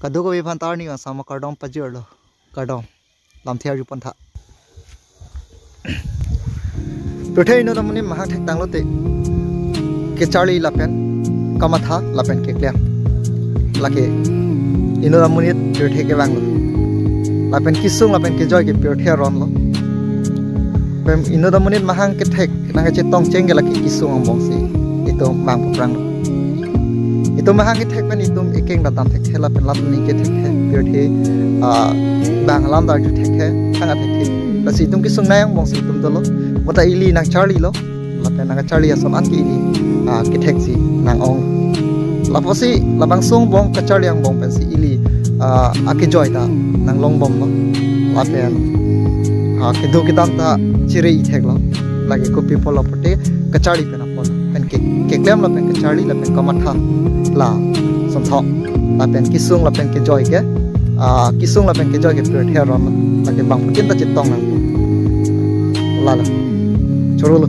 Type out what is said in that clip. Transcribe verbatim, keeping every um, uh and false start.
Kadokave aphan ta arni asama kardom pajirlo. Kardom. Lamthe arjupon tha. Pirthe inut amonit mahang thektanglote kecharli lapen kamatha lapen keklem. Lake inut amonit pirthe kevanglo. Lapen kesung lapen kejoi ke pirthe aronlo. Pen inut amonit mahang kethek nangkachetong cheng ke lake kesung angbongsi itum vang papranglo. Itum mahang kethek pen itum ekeng datam thekthe lapen lapu ningke thekthe, pirthe, ah, bang alam darju thekthe, thang thekthe. Lasi itum kesung nai angbongsi itum dolo. Bonta ili nangcharlilo. Lapen nangcharli ason an ke ili, ah, ketheksi nang-ong. Lapusi labangso angbong kacharli angbong pensi ili, ah, akejoi ta nanglongbomlo. Lapen, ah, kedo kedam ta chiri itheklo. Lake kopi pulo pute kacharli pen apot. Pen ke, keklem lapen kacharli lapen kamatha la sonthok. Lapen kesung lapen kejoi ke, ah, kesung lapen kejoi ke pirthe aron. Lake bangphutin ta chetong nang. Lalo. Chorolo.